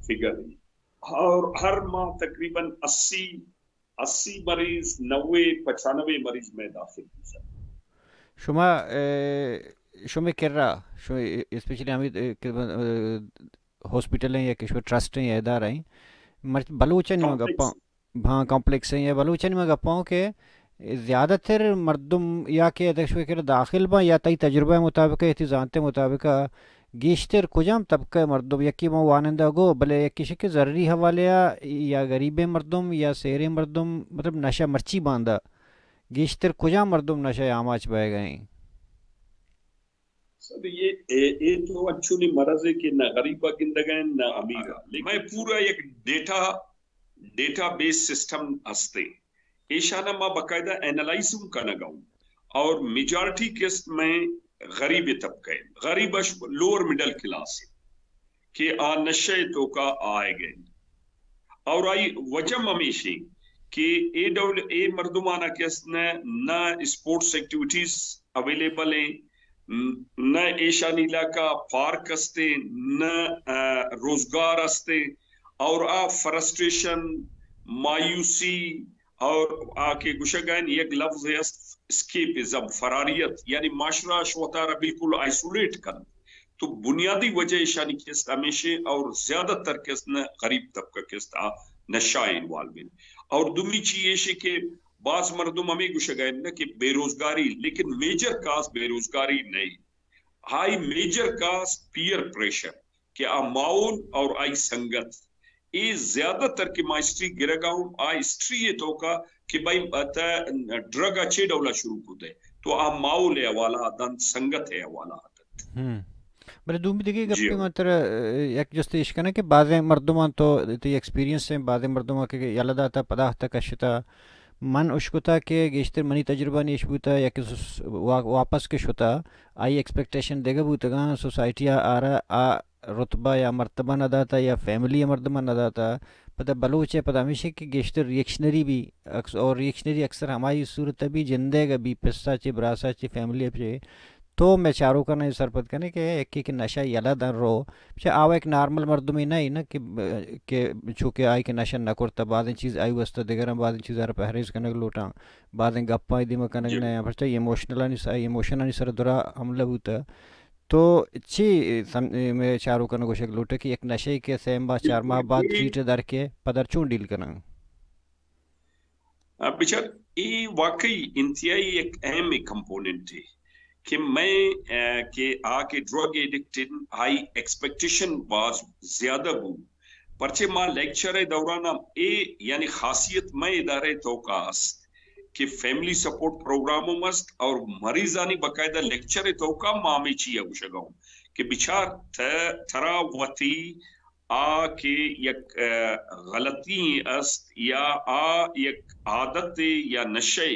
فگر اِنت۔ اور ہر ماہ تقریباً اسی اسی مریض، نوے، پچانوے مریض مئے داخل بوتگ۔ شما، اے، شمے کرا، شمے اسپیشلی ہمے، اے، کہ، اے، ہاسپٹل ایں یا کہ شمے ٹرسٹ ایں یا ادارہ ایں، مرچی بلوچانی ما گپاں، ہاں، کمپلیکس ایں یا بلوچانی ما گپاں کہ زیادہ تر مردم یا کہ ادک شمے کرا داخل باں یا تئی تجربہ مطابق، تئی زانت مطابق گیشتر کجام طبقہ مردم، یکی ما وانندہ گو، بلے یکی شکے ضروری حوالے یا غریبیں مردم یا سیریں مردم، مطلب نشہ مرچی باندا گیشتر کجام مردم نشہ آماچ بئیگ ء انت؟ سر، اے، اے، اے تو انچونیں مرضے کہ نہ غریب ء گندگ ء انت، نہ امیر ء۔ لیکن مئے پورا یک ڈیٹا، ڈیٹا بیس سسٹم ہستے۔ ایشانا ما باقاعدہ اینالائز ہم کنگ ء اوں۔ اور میجارٹی قسط مئے غریب طبقہ انت۔ غریب اش لوور مڈل کلاس انت کہ آ نشہ ء توکا آئیگ ء انت۔ اور آئی وجہ ہمیش انت کہ اے ڈول اے مردمانا کہ است نہ، نہ اسپورٹس ایکٹیویٹیز اویلیبل ہیں، ن-، نہ ایشانی علاقہ پارک ہستے، نہ، آ، روزگار ہستے، اور آ فرسٹریشن، مایوسی، اور آ کہ گوشگائن یک لفظ است اسکیپزم، فراریت، یعنی معاشرہ شوتارا بالکل آئسولیٹ کن۔ تو بنیادی وجہ ایشانی قسط ہمیشہ اور زیادہ تر قسط نہ غریب طبقہ قسط آ نشہ انوالو ہیں۔ اور دومی چیز ایشی کہ بعض مردم ہمیں گوشگائن نہ کہ بے روزگاری، لیکن میجر کاز بے روزگاری نہیں، high major cause peer pressure کہ آ ماحول اور آئی سنگت، اے زیادہ تر کہ ما ہسٹری گرگا ہوں، آ ہسٹری ء توکا کہ بھائی تے ڈرگ ء چے ڈولا شروع کتے، تو آ ماحول ء حوالہ دنت، سنگت ء حوالہ دنت۔ ہم۔ بلے دومی دگہ گپے من ترا، اے، یک جستے اش کناں کہ بازیں مردماں تو تئی ایکسپیرینس ہیں، بازیں مردماں کہ یلہ داتا، پدا ہتا کشتا، من اشکتا کہ گیشتر منی تجربہ نیش بوتا یا کہ س-، وا-، واپس کہ شتا، آئی ایکسپیکٹیشن دگہ بوتگاں، سوسائٹی ء آرا آ رتبہ یا مرتبہ نہ داتا یا فیملی ء مردماں نہ داتا۔ پدا بلوچ ء پدا ہمیشہ کہ گیشتر ریئیکشنری بی، اکس-، اور ریئیکشنری اکثر ہمائی صورت ء بی جندے گا بی پسا چے براسا چے فیملی ء چے۔ تو مئے چاروکاں اے سرپد کنے کہ یکے کہ نشہ یلہ دن رو، چہ آ یک نارمل مردمے نہ نا کہ، کہ چونکہ آئی کہ نشہ نہ کرتا، بازیں چیز آئی واسطہ دگراں، بازیں چیز ء را پہریز کنگ لوٹاں، بازیں گپاں دیما کنگ نہ، پرچہ ایموشنلانی س-، ایموشنانی سر درا حملہ بوتا۔ تو چی سم-، مئے چاروکاں گوشگ لوٹے کہ یک نشے کہ سہ ماہ، چار ماہ بعد ٹریٹ در کے پدر چون ڈیل کناں؟ آ، بچار، اے واقعی انتہائی یک اہم ایک کمپوننٹ ہے کہ میں، آ، کہ آ کہ ڈرگ ایڈکٹ ان، آئی ایکسپیکٹیشن باز زیادہ بو۔ پرچے ما لیکچر ء دوران ہم اے، یعنی خاصیت میں ادارے توکا است کہ فیملی سپورٹ پروگرام ہم است اور مریضانی باقاعدہ لیکچر ء توکا ما ہمیں چیا گوشگا ہوں کہ بچار ت-، ترا وتی آ کہ یک، آ، غلطی است یا آ یک عادت یا نشے،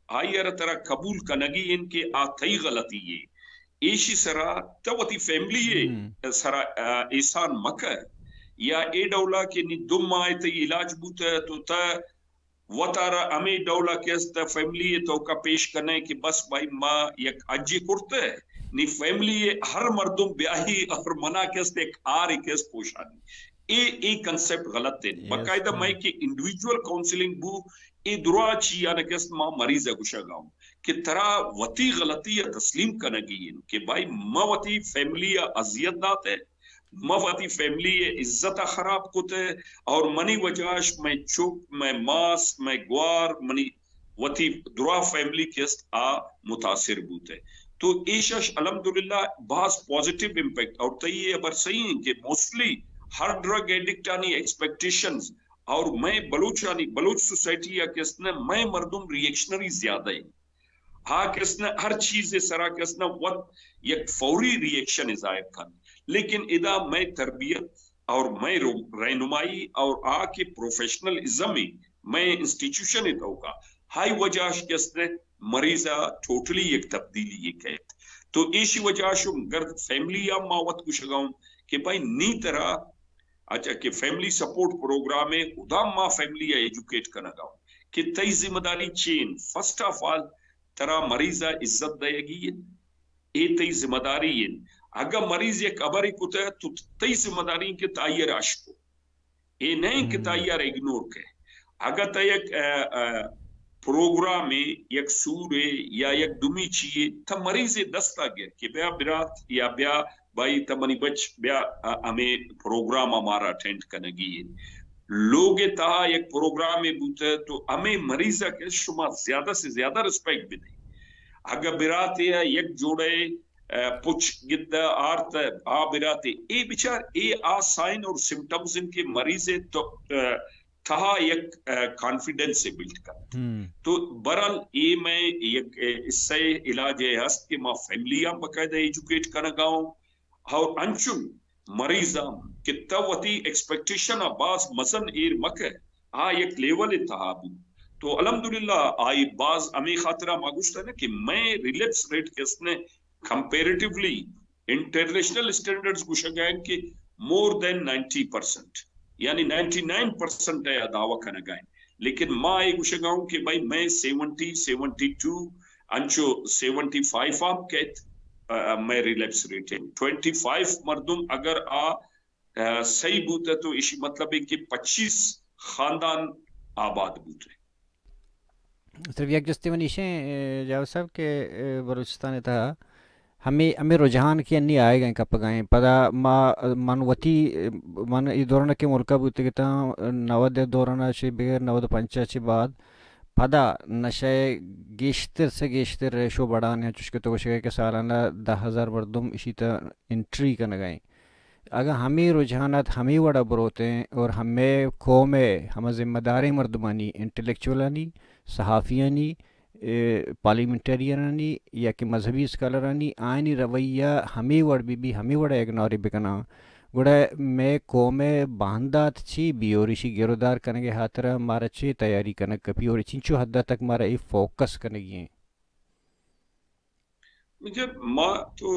آئی ء را ترا قبول کنگی انت کہ آ تئی غلطی یے۔ ایشی سرا تو وتی فیملی ء سرا، آ، احسان مکہ یا اے ڈولا کہ نی دو ماہ تئی علاج بوتہ تو تہ وتارا ہمے ڈولا کہ است فیملی ء توکا پیش کنئے کہ بس بھائی ما یک حجے کرتہ، نی فیملی ء ہر مردم بیاہی اور منا کہ است یک ہارے کہ است پوشانی۔ اے، اے کنسپٹ غلط ہے۔ باقاعدہ مئے کہ انڈیویجول کاؤنسلنگ بو، اے درا چی آنا کہ است ما مریض ء گوشگا ہوں کہ ترا وتی غلطی ء تسلیم کنگی انت کہ بھائی ما وتی فیملی ء اذیت داتہ، ما وتی فیملی ء عزت ء خراب کتہ اور منی وجہ اش مئے چک، مئے ماس، مئے گوار، منی وتی درا فیملی کہ است آ متاثر بوتہ۔ تو ایش اش الحمدللہ باز پازیٹیو امپیکٹ اور تئی یہ خبر صحیح ہیں کہ موسٹلی ہر ڈرگ ایڈکٹ آنی ایکسپیکٹیشنز اور مئے بلوچانی، بلوچ سوسائٹی یا کہ است نہ مئے مردم ریئیکشنری زیادہ ہیں۔ ہا کس نہ ہر چیز سرا کس نہ وت یک فوری ری ایکشن ظاہر کن، لیکن ادا مئے تربیت اور مئے رو-، رہنمائی اور آ کہ پروفیشنل ازم ہے مئے انسٹیٹیوشن ہے توکا، ہائی وجہ اش کس نہ مریض ء ٹوٹلی یک تبدیلی یہ کہت۔ تو ایشی وجہ شم گرد فیملی ء ما وت گوشگا ہوں کہ بھائی نی ترا اچھا کہ فیملی سپورٹ پروگرام ہے، ادا ما فیملی ء ایجوکیٹ کنگا ہوں کہ تئی ذمہ داری چین۔ فرسٹ آف آل ترا مریض ء عزت دئیگی انت، اے تئی ذمہ داری انت۔ اگاں مریض یک ہبرے کتہ تو تئی ذمہ داری انت کہ تئی ء را اشکو، اے نہ انت کہ تئی ء را اگنور کئے۔ اگہ تہ یک پروگرامے، یک سورے یا یک دومی چیے تہ مریضے دستا گر کہ بیا برات یا بیا بھائی، تہ منی بچ بیا، ہمے پروگرام مارا اٹینڈ کنگی ہے۔ لوگ تہا یک پروگرامے بوتہ تو ہمے مریض کہ شما زیادہ سے زیادہ ریسپیکٹ بدے۔ اگہ براتے یک جوڑے پچ گدہ آرت، آ براتے اے بچار، اے آ سائن اور سمپٹمز ان کہ مریض تو تہا یک کانفیڈنس بلڈ کن۔ تو برحال اے میں یک حصہ علاج ہے ہست کہ ما فیملی ہم باقاعدہ ایجوکیٹ کنگا ہوں اور انچن مریضاں کہ تو وتی ایکسپیکٹیشن ء باز مزن ایر مکہ، آ یک لیول ء تہا بو۔ تو الحمدللہ آئی باز ہمے خاطرہ ما گوشتہ نا کہ میں ریلیپس ریٹ کس نے کمپیریٹیولی انٹرنیشنل اسٹینڈرڈز گوشگ ء کہ مور دین نائنٹی پرسنٹ، یعنی نائنٹی نائن پرسنٹ ء دعوی کنگ ء۔ لیکن ما اے گوشگ ء ہوں کہ بھائی میں سیونٹی، سیونٹی ٹو، انچو سیونٹی فائیو آپ کہت، میں ریلیپس ریٹ ہے ٹوئنٹی فائیو مردم اگر آ صحیح بوت تو ایشی مطلب ہے کہ پچیس خاندان آباد بوت۔ صرف یک جستے منی ایشیں جاوید صاحب کہ بلوچستان تہا ہمے ہمے رجحان کہ انی آئے گئے کپ گئے، پدا ما من وتی من ای دوران کہ ملکہ بوتے کہ تا نود دوران چے بغیر نود پنچا چے بعد پدا نشہ گیشتر سے گیشتر ریشو بڑھانے، چوشکہ تو گوشگے کہ سالانہ دہ ہزار مردم اشی تا انٹری کنگائیں۔ اگاں ہمے رجحانات ہمے وڑا بروتیں اور ہمے قوم ء ہما ذمہ داریں مردمانی، انٹلیکچوئلانی، صحافیانی، پارلیمنٹیرینانی یا کہ مذہبی اسکالرانی آیانی رویہ ہمے وڑ بہ بی، ہمے وڑا اگنور بکناں، گڑا مئے قوم ء باندات چی بی اور ایشی گرودار کنگ ء ہاترا مارا چے تیاری کنگ کپی اور چنچو حد تک مارا اے فوکس کنگی ہیں؟ مجھے ما تو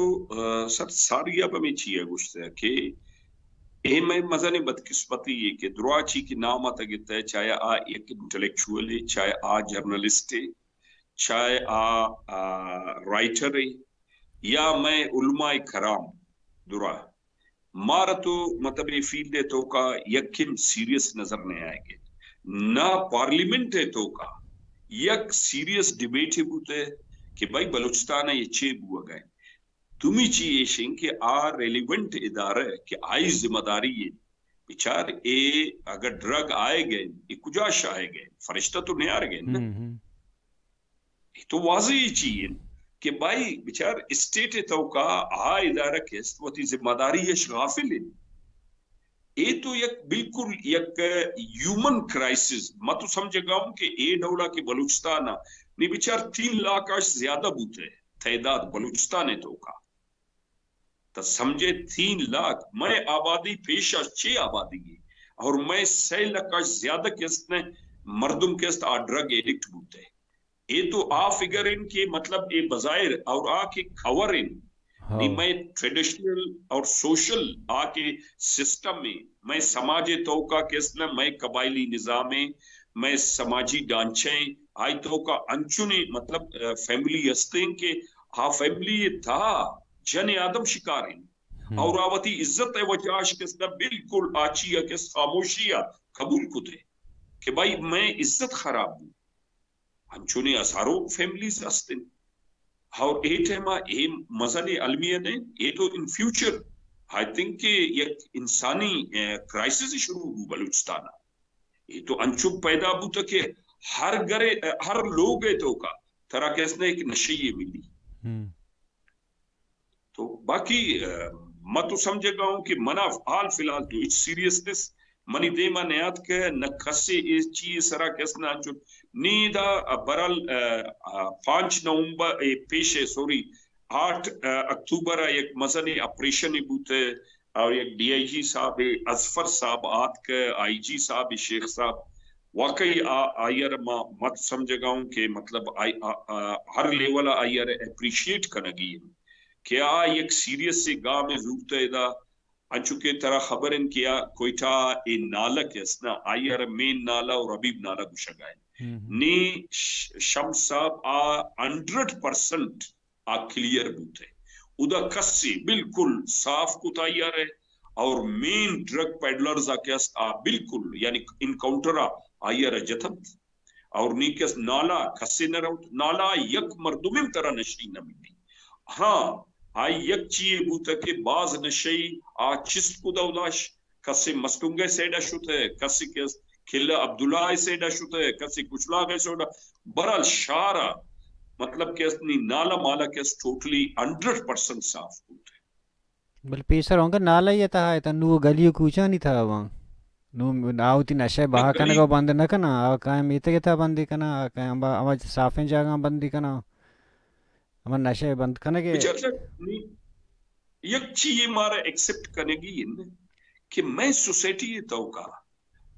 سر ساری اب ہمیں چیئے گوشتے کہ اے میں مزن بدقسمتی ہے کہ درواچی کی نام آتا گتا ہے، چاہے آ ایک انٹلیکچوئل ہے، چاہے آ جرنلسٹ ہے، چاہے آ رائٹر ہے، یا میں علماء کرام درا مارا تو مطلب اے فیلڈ ء توکا یکم سیریس نظر نہ آئیگے۔ نہ پارلیمنٹ ء توکا یک سیریس ڈیبیٹ بوتے کہ بھائی بلوچستان ء یہ چے بوگا ہے۔ دومی چی ایشیں کہ آ ریلیونٹ ادارہ کہ آئی ذمہ داری ہے، بچار اے اگر ڈرگ آئے گئے، اے کجاش آئے گئے؟ فرشتہ تو نیار گئے نا۔ اے تو واضح چی انت کہ بھائی بچار اسٹیٹ ء توکا آ ادارہ کہ است وتی ذمہ داری اش غافل انت۔ اے تو یک بالکل یک ہیومن کرائسس۔ ما تو سمجھگا ہوں کہ اے ڈولا کہ بلوچستان ء نی بچار تین لاکھ اش زیادہ بوتے تعداد بلوچستان ء توکا۔ تا سمجھے تین لاکھ مئے آبادی پیش اش چے آبادی گی اور مئے سئے لکھ اش زیادہ کست نے مردم کست آ ڈرگ ایڈکٹ بوتے۔ اے تو آ فگر ان کہ مطلب اے بظاہر اور آ کہ کور ان نی مئے ٹریڈیشنل اور سوشل آ کہ سسٹم میں مئے سماج توکا کست نے مئے قبائلی نظام میں مئے سماجی ڈھانچے آئی توکا انچنی مطلب فیملی ہستیں کہ آ فیملی تھا جن آدم شکار ہیں اور آ وتی عزت ء وجہ اش کس نہ بالکل آ چی ء کس خاموشی ء قبول کتے کہ بھائی میں عزت خراب بو۔ انچونی ہزاروں فیملیز ہستن اور اے ٹائم ء اے مزن المیہ نے اے تو ان فیوچر آئی تھنک کہ یک انسانی کرائسس شروع بو بلوچستان ء۔ اے تو انچو پیدا بوتا کہ ہر گرے ہر لوگ ء توکا ترا کس نے ایک نشے ملی۔ تو باقی ما تو سمجھگا ہوں کہ منا حال فی الحال تو ہچ سیریسنس منی دیما نیات کہ نہ کسے اے چیز سرا کس نہ انچو نی دا برال پانچ نومبر اے پیش ہے سوری آٹھ اکتوبر یک مزن آپریشن بوت اور یک ڈی آئی جی صاحب اظفر صاحب آتک آئی جی صاحب شیخ صاحب واقعی آ آئیر ما مت سمجھگا ہوں کہ مطلب ہر لیول آئیر اپریشیٹ کنگی کہ آ یک سیریس سے گام زورت ادا انچو کہ ترا خبر ان کہ آ کوئٹہ اے نالہ کہ اسنا آئیر مین نالہ اور حبیب نالہ گشگا ہے نی شمس صاحب آ ہنڈریڈ پرسنٹ آ کلیئر بوت ہے۔ ادا کسے بالکل صاف کت آئی آر ء اور مین ڈرگ پیڈلرز آ کہ است آ بالکل یعنی انکاؤنٹر آ آئی ء را جتنت۔ اور نی کس نالا کسے نہ روت، نالا یک مردمے ترا نشی نہ ملی۔ ہاں، آئی یک چیے بوتہ کہ باز نشئی آ چست کدہ اداش، کسے مستونگئے سیڈا شتہ، کسے کس کھلہ عبداللہ سیڈا شتہ، کسے کچلاغئے سیڈا، برحال شارا مطلب کہ است نی نالا مالا کہ است ٹوٹلی ہنڈریڈ پرسنٹ صاف بوتہ۔ بل پیسر ہونگا نالہ ء تہا اتاں، نوں گلی و کوچانی تہا باں۔ نوں آ وتی نشہ ء بہا کنگ ء بند نہ کناں، آ کائیں میتگ ء تہا بندی کناں، آ کائیں ہما، ہما صافیں جاگہاں بندی کناں، ہما نشہ ء بند کنگ ء۔ بچار سر، نی یک چی یہ مارا ایکسپٹ کنگی انت کہ میں سوسائٹی ء توکا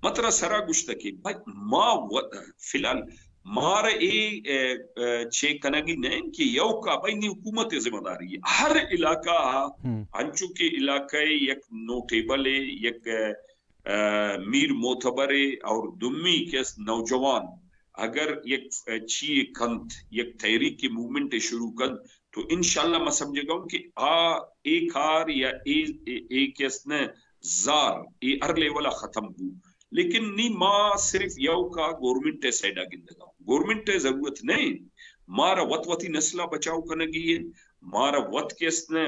من ترا سرا گوشتہ کہ بھائی ما و-، فی الحال مارا اے، اے، اے، چے کنگی نہ انت کہ یوکا بھائی نی حکومت ء ذمہ داری ہے۔ ہر علاقہ آ، ہم۔ انچو کہ علاقہ یک نوٹیبل ہے، یک، اے، میر معتبر ہے اور دومی کہ است نوجوان اگر یک، اے، چی کنت، یک تحریک موومنٹ شروع کنت، تو انشاءاللہ ما سمجھگا ہوں کہ آ اے کار یا اے، اے، اے کہ است نہ زار، اے ہر لیول آ ختم بو۔ لیکن نی ما صرف یو کا گورنمنٹ ء سائیڈ آ گندگا ہوں۔ گورنمنٹ ء ضرورت نہ انت۔ مارا وت وتی نسل آ بچاؤ کنگی ہے۔ مارا وت کہ است نہ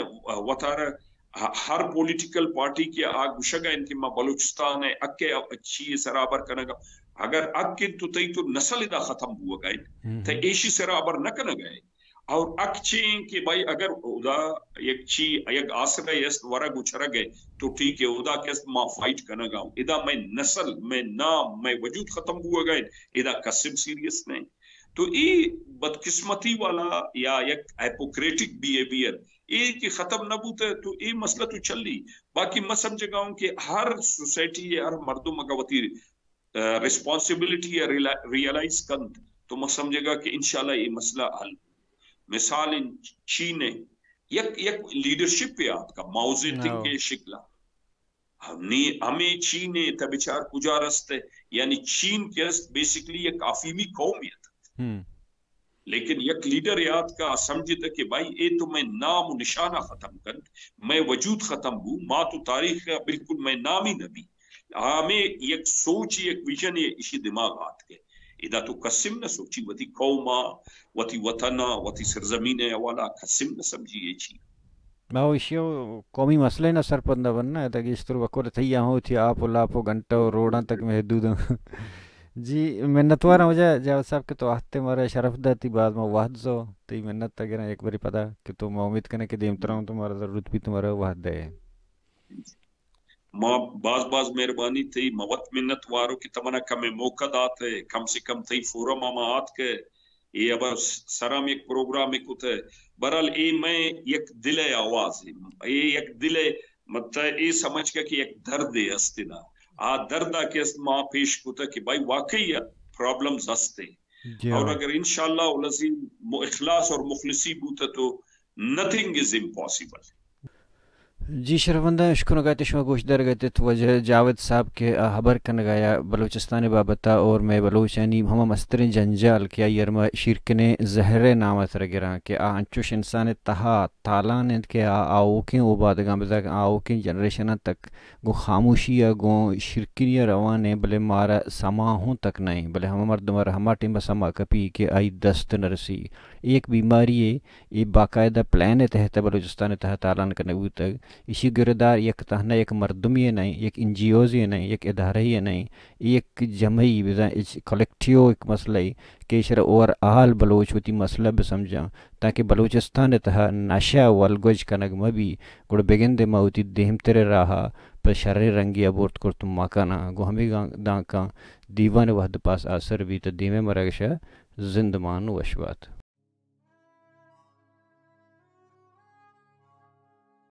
وتارا ہ-، ہر پولیٹیکل پارٹی کہ آ گشگا انت کہ ما بلوچستان ء حق ء چی سرابر کنگا۔ اگر حق انت تو تئی تو نسل ادا ختم بوگا انت۔ ہم۔ تہ ایشی سرابر نہ کنگا انت۔ اور حق چی انت کہ بھائی اگر ادا یک چی، یک آسرے است، ورگ و چرگ ہے، تو ٹھیک ہے، ادا کہ است ما فائٹ کنگا ہوں۔ ادا میں نسل، میں نام، میں وجود ختم بوگا ہے، ادا کسم سیریس نہیں۔ تو ای بدقسمتی والا یا یک ہیپوکریٹک بیہیویئر، اے کہ ختم نہ بوتا تو اے مسئلہ تو چلی۔ باقی میں سمجھگا ہوں کہ ہر سوسائٹی ہے، ہر مردم اگر وتی ریسپانسبلٹی ء ریلا-، ریئلائز کنت تو ما سمجھگا کہ انشاءاللہ اے مسئلہ حل۔ مثال ان چین ء یک، یک لیڈرشپ ء آتکا ماؤ زیتنگ ء شکل ء۔ ہم نی، ہمے چین ء تہ بچار کجا رست ء، یعنی چین کہ است بیسیکلی یک افیمی قوم ات۔ لیکن یک لیڈر یات کا سمجھتا کہ بھائی اے تو میں نام و نشانہ ختم کنت، میں وجود ختم بو، ما تو تاریخ ء بالکل میں نام ہی نہ بی۔ ہمے یک سوچ، یک ویژن ء ایشی دماغ آتکہ۔ ادا تو کسم نہ سوچی وتی قوم ء، وتی وطن ء، وتی سرزمین ء حوالہ کسم نہ سمجھی اے چی۔ ما ایشی قومی مسئلہ نہ سرپد نہ بننا، ادا گیشتر بکول تئی ہوں تھی آپ و لاپ و گھنٹہ و روڈاں تک محدود ہیں۔ جی، منتوار ہوں واجہ جاوید صاحب کہ تو آہتے مارا شرف داتی، بعد ما وحد زو تئی منت تگرا یک بری پدا کہ تو ما امید کنے کہ دیمترا ہوں تو مارا ضرورت بھی تمہارا وحد دے۔ ما باز باز مہربانی تئی، ما وت منت وارو کہ تمنا کمے موقع دات ہے، کم سے کم تئی فورم ما آت کے اے ابا سرام یک پروگرام کت ہے۔ برحال اے میں یک دل آواز ہے، اے یک دل، مطلب اے سمجھ کا کہ یک درد ہے است نا۔ آ درد آ کہ است ما پیش کتا کہ بھائی واقعی پرابلمز ہستے۔ جی اور ہاں۔ اگر انشاءاللہ العظیم م-، اخلاص اور مخلصی بوتا تو nothing is impossible۔ جی شرفمنداں، اشکنگا ات شما گوشدارگا ات واجہ جاوید صاحب کہ آ ہبر کنگا یا بلوچستان بابتا اور مئے بلوچانی ہما مستریں جنجال کہ آئی ارما شیرکنیں زہرے نام ء سر گراں کہ آ انچوش انسان ء تہا تالان انت کہ آ آوکیں اوبادگاں بزاں آوکیں جنریشناں تک گوں خاموشی ء گوں شیرکنی ء روان ایں، بلے مارا سما ہوں تک نہ ایں، بلے ہما مردم ء را ہما ٹیم ء سما کپی کہ آئی دست نہ رسی۔ اے یک بیماری یے، اے باقاعدہ پلان ء تحت ء بلوچستان ء تحت تالان کنگ بوتگ۔ ایشی گردار یک تہنا یک مردمے ء نہ ایں، یک این جی اوزے ء نہ ایں، یک ادارہ یے ء نہ ایں، اے یک جمعی بزاں اچ کلیکٹیو یک مسئلہ یے کہ ایشرا اوور آل بلوچ وتی مسئلہ بہ سمجھاں۔ تاکہ بلوچستان ء تہا نشہ ء ولگوج کنگ مہ بی، گڑا بگندے ما وتی دیمتر ء راہ ء پہ شریں رنگے ء برت کرت مہ کناں۔ گوں ہمے گاں-، دانکاں دیوان ء وہد پاس آسر بیت ء دیم ء مراگش ء زندمان وش بات۔